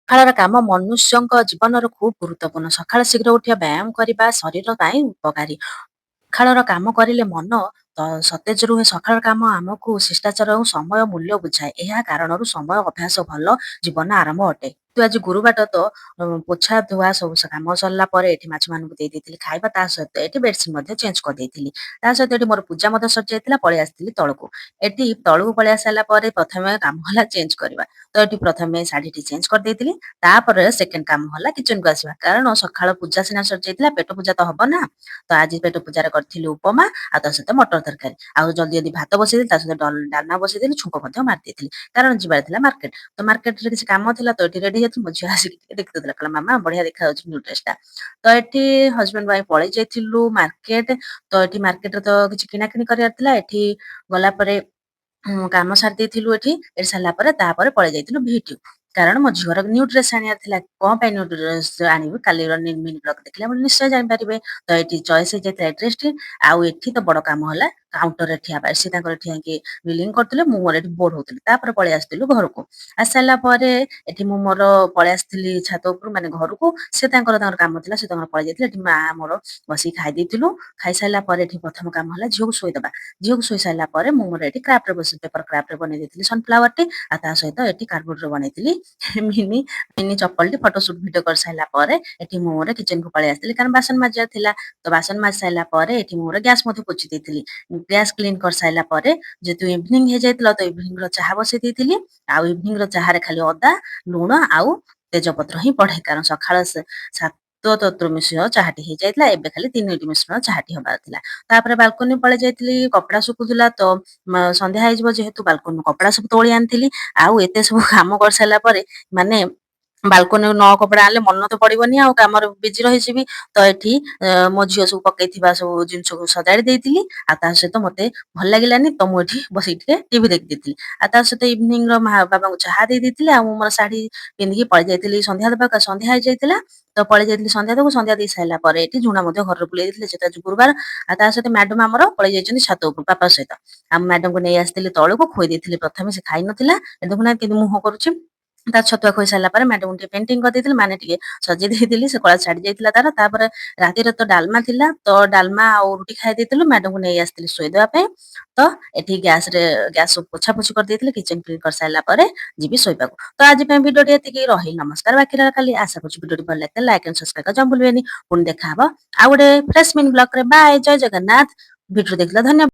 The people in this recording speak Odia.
ସକାଳର କାମ ମନୁଷ୍ୟଙ୍କ ଜୀବନର ଖୁବ୍ ଗୁରୁତ୍ୱପୂର୍ଣ୍ଣ। ସକାଳ ଶୀଘ୍ର ଉଠିବା, ବ୍ୟାୟାମ କରିବା ଶରୀର ପାଇଁ ଉପକାରୀ। ସକାଳର କାମ କରିଲେ ମନ ସତେଜ ରୁହେ। ସକାଳର କାମ ଆମକୁ ଶିଷ୍ଟାଚାର ଏବଂ ସମୟ ମୂଲ୍ୟ ବୁଝାଏ। ଏହା କାରଣରୁ ସମୟ ଅଭ୍ୟାସ ଭଲ ଜୀବନ ଆରମ୍ଭ ଅଟେ। ତ ଆଜି ଗୁରୁବାର, ତ ପୋଛା ଧୁଆ ସବୁ କାମ ସରିଲା ପରେ ଏଠି ମାଛମାନଙ୍କୁ ଦେଇ ଦେଇଥିଲି ଖାଇବା। ତା ସହିତ ଏଠି ବେଡସିଟ୍ ମଧ୍ୟ ଚେଞ୍ଜ କରିଦେଇଥିଲି। ତା ସହିତ ଏଠି ମୋର ପୂଜା ମଧ୍ୟ ସରିଯାଇଥିଲା। ପଳେଇ ଆସିଥିଲି ତଳକୁ। ଏଠି ତଳକୁ ପଳେଇ ଆସିଲା ପରେ ପ୍ରଥମେ କାମ ହେଲା ଚେଞ୍ଜ କରିବା। ତ ଏଠି ପ୍ରଥମେ ଶାଢୀଟି ଚେଞ୍ଜ କରିଦେଇଥିଲି। ତାପରେ ସେକେଣ୍ଡ କାମ ହେଲା କିଚେନକୁ ଆସିବା, କାରଣ ସକାଳ ପୂଜା ସିନା ସରିଯାଇଥିଲା, ପେଟ ପୂଜା ତ ହବ ନା। ତ ଆଜି ପେଟ ପୂଜାରେ କରିଥିଲି ଉପମା ଆଉ ତା ସହିତ ମଟର ତରକାରୀ। ଆଉ ଜଲ୍ଦି ଜଲ୍ଦି ଭାତ ବସେଇଦେଲି, ତା ସହିତ ଡାଲମା ବସେଇଦେଲି, ଛୁଙ୍କ ମଧ୍ୟ ମାରି ଦେଇଥିଲି, କାରଣ ଯିବାର ଥିଲା ମାର୍କେଟ। ତ ମାର୍କେଟରେ କିଛି କାମ ଥିଲା। ତ ଏଠି ରେଡି ହେଇଯାଇଥିଲି। ମୋ ଝିଅ ଆସିକି ଟିକେ ଦେଖିଦଉଥିଲା, କହିଲା, "ମାମା, ବଢିଆ ଦେଖାଯାଉଛି ନ୍ୟୁ ଡ୍ରେସଟା।" ତ ଏଠି ହଜବେଣ୍ଡ ୱାଇଫ ପଳେଇ ଯାଇଥିଲୁ ମାର୍କେଟ। ତ ଏଠି ମାର୍କେଟରେ ତ କିଛି କିଣାକିଣି କରିବାର ଥିଲା। ଏଠି ଗଲା ପରେ କାମ ସାରି ଦେଇଥିଲୁ ଏଠି। ଏଠି ସାରିଲା ପରେ ତାପରେ ପଳେଇ ଯାଇଥିଲୁ ଭିଟୁ, କାରଣ ମୋ ଝିଅର ନ୍ୟୁ ଡ୍ରେସ ଆଣିବାର ଥିଲା। କଣ ପାଇଁ ନ୍ୟୁ ଡ୍ରେସ ଆଣିବୁ, କାଲିର ମିନି ବ୍ଲଗ ଦେଖିଲେ ଆପଣ ନିଶ୍ଚୟ ଜାଣିପାରିବେ। ତ ଏଠି ଚଏସ୍ ହେଇଯାଇଥିଲା ଏ ଡ୍ରେସଟି। ଆଉ ଏଠି ତ ବଡ କାମ ହେଲା କାଉଣ୍ଟରରେ ଠିଆ ହେବା। ସେ ତାଙ୍କର ଠିଆ ହେଇକି ବିଲିଂ କରୁଥିଲେ, ମୁଁ ମୋର ଏଠି ବୋର ହଉଥିଲି। ତାପରେ ପଳେଇ ଆସିଥିଲୁ ଘରକୁ। ଆସି ସାରିଲା ପରେ ଏଠି ମୁଁ ମୋର ପଳେଇ ଆସିଥିଲି ଛାତ ଉପରୁ, ମାନେ ଘରକୁ। ସେ ତାଙ୍କର ତାଙ୍କର କାମ ଥିଲା, ସେ ତାଙ୍କର ପଳେଇ ଯାଇଥିଲେ। ଏଠି ମା ମୋର ବସିକି ଖାଇ ଦେଇଥିଲୁ। ଖାଇସାରିଲା ପରେ ଏଠି ପ୍ରଥମ କାମ ହେଲା ଝିଅକୁ ଶୋଇଦବା। ଝିଅକୁ ଶୋଇ ସାରିଲା ପରେ ମୁଁ ମୋର ଏଠି କ୍ରାଫ୍ଟରେ ବସି ପେପର କ୍ରାଫ୍ଟରେ ବନେଇ ଦେଇଥିଲି ସନଫ୍ଲାୱାରଟି ଆଉ ତା ସହିତ ଏଠି କାର୍ଡବୋର୍ଡରେ ବନେଇଥିଲି ମିନି ମିନି ଚପଲଟି। ଫଟୋ ସୁଟ ଭିଡିଓ କରିସାରିଲା ପରେ ଏଠି ମୁଁ ମୋର କିଚେନକୁ ପଳେଇ ଆସିଥିଲି, କାରଣ ବାସନ ମାଜିବାର ଥିଲା। ତ ବାସନ ମାଜି ସାରିଲା ପରେ ଏଠି ମୁଁ ମୋର ଗ୍ୟାସ ମଧ୍ୟ ପୋଛି ଦେଇଥିଲି। ଗ୍ୟାସ କ୍ଲିନ କରିସାରିଲା ପରେ ଯେହେତୁ ଇଭିନିଂ ହେଇଯାଇଥିଲା, ତ ଇଭିନିଂ ର ଚାହା ବସେଇ ଦେଇଥିଲି। ଆଉ ଇଭିନିଂ ର ଚାହାରେ ଖାଲି ଅଦା, ଲୁଣ ଆଉ ତେଜପତ୍ର ହିଁ ପଡେ, କାରଣ ସକାଳ ସାତ ତତ୍ଵ ମିଶ୍ରଣ ଚାହାଟି ହେଇଯାଇଥିଲା, ଏବେ ଖାଲି ତିନୋଟି ମିଶ୍ରଣ ଚାହାଟି ହବାର ଥିଲା। ତାପରେ ବାଲକୋନି ପଳେଇ ଯାଇଥିଲି, କପଡା ଶୁଖୁଥିଲା। ତ ସନ୍ଧ୍ୟା ହେଇଯିବ ଯେହେତୁ, ବାଲକୋନି କପଡା ସବୁ ତୋଳି ଆଣିଥିଲି। ଆଉ ଏତେ ସବୁ କାମ କରିସାରିଲା ପରେ ମାନେ ବାଲକୋନି ନ କପଡା ଆଣିଲେ ମନ ତ ପଡିବନି, ଆଉ କାମରେ ବିଜି ରହିଯିବି। ତ ଏଠି ମୋ ଝିଅ ସବୁ ପକେଇଥିବା ସବୁ ଜିନିଷକୁ ସଜାଡି ଦେଇଥିଲି। ଆଉ ତା ସହିତ ମତେ ଭଲ ଲାଗିଲାନି, ତ ମୁଁ ଏଠି ବସିକି ଟିକେ ଟିଭି ଦେଖିଦେଇଥିଲି। ଆଉ ତା ସହିତ ଇଭିନିଂ ର ମା ବାବାଙ୍କୁ ଚାହା ଦେଇ ଦେଇଥିଲି। ଆଉ ମୁଁ ମୋର ଶାଢୀ ପିନ୍ଧିକି ପଳେଇ ଯାଇଥିଲି ସନ୍ଧ୍ୟା ଦେବାକୁ। ସନ୍ଧ୍ୟା ହେଇଯାଇଥିଲା, ତ ପଳେଇ ଯାଇଥିଲି ସନ୍ଧ୍ୟା ଦେବାକୁ। ସନ୍ଧ୍ୟା ଦେଇ ସାରିଲା ପରେ ଏଠି ଝୁଣା ମଧ୍ୟ ଘରରୁ ବୁଲେଇ ଦେଇଥିଲେ, ଯେହେତୁ ଆଜି ଗୁରୁବାର। ଆଉ ତା ସହିତ ମ୍ୟାଡମ ଆମର ପଳେଇ ଯାଇଛନ୍ତି ଛାତ ଉପରୁ ପାପା ସହିତ। ଆଉ ମ୍ୟାଡମକୁ ନେଇ ଆସିଥିଲି ତଳକୁ, ଖୋଇ ଦେଇଥିଲି ପ୍ରଥମେ, ସେ ଖାଇ ନଥିଲା। ଦେଖୁନାହାନ୍ତି କେମିତି ମୁହଁ କରୁଛି। ତା ଛତୁଆ ଖୋଇ ସାରିଲା ପରେ ମ୍ୟାଡମକୁ ଟିକେ ପେଣ୍ଟିଂ କରିଦେଇଥିଲି, ମାନେ ଟିକେ ସଜେଇ ଦେଇଥିଲି। ସେ କଳା ଛାଡି ଯାଇଥିଲା ତାର। ତାପରେ ରାତିରେ ତ ଡାଲମା ଥିଲା, ତ ଡାଲମା ଆଉ ରୁଟି ଖାଇ ଦେଇଥିଲୁ। ମ୍ୟାଡମକୁ ନେଇ ଆସିଥିଲି ଶୋଇଦେବା ପାଇଁ। ତ ଏଠି ଗ୍ୟାସ ରେ ଗ୍ୟାସ ସବୁ ପୋଛା ପୋଛି କରିଦେଇଥିଲି। କିଚେନ କ୍ଲିନ କରିସାରିଲା ପରେ ଯିବି ଶୋଇବାକୁ। ତ ଆଜି ପାଇଁ ଭିଡିଓଟି ଏତିକି ରହିଲ। ନମସ୍କାର। ବାକି ରହିଲା କାଲି। ଆଶା କରୁଛି ଭିଡିଓଟି ଭଲ ଲାଗିଲେ ଲାଇକ୍ ଆଣ୍ଡ ସବସ୍କ୍ରାଇବ କରିବା ଜମା ଭୁଲିବେନି। ପୁଣି ଦେଖାହବ ଆଉ ଗୋଟେ ଫ୍ରେଶ ମିନି ବ୍ଲଗ ରେ। ବାଏ, ଜୟ ଜଗନ୍ନାଥ। ଭିଡିଓ ଦେଖିଲା ଧନ୍ୟବାଦ।